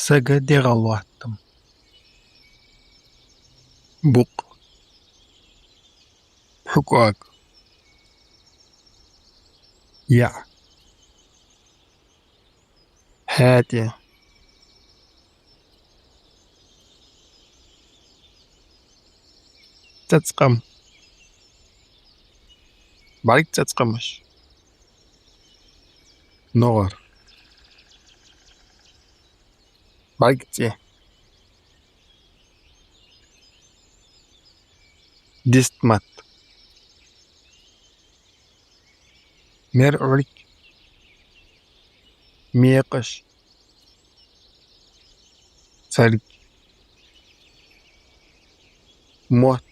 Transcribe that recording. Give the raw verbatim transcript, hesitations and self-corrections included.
Сага дегӀа лоаттам. Букъ. ХьукӀаг. ЯӀ. ХӀаьтӀе. ЦӀацкъам. БӀарг цӀацкъамаш. НогӀар. БӀарг цӀи. Дистмат. МерӀург. Мекъаш. Царг. Мотт.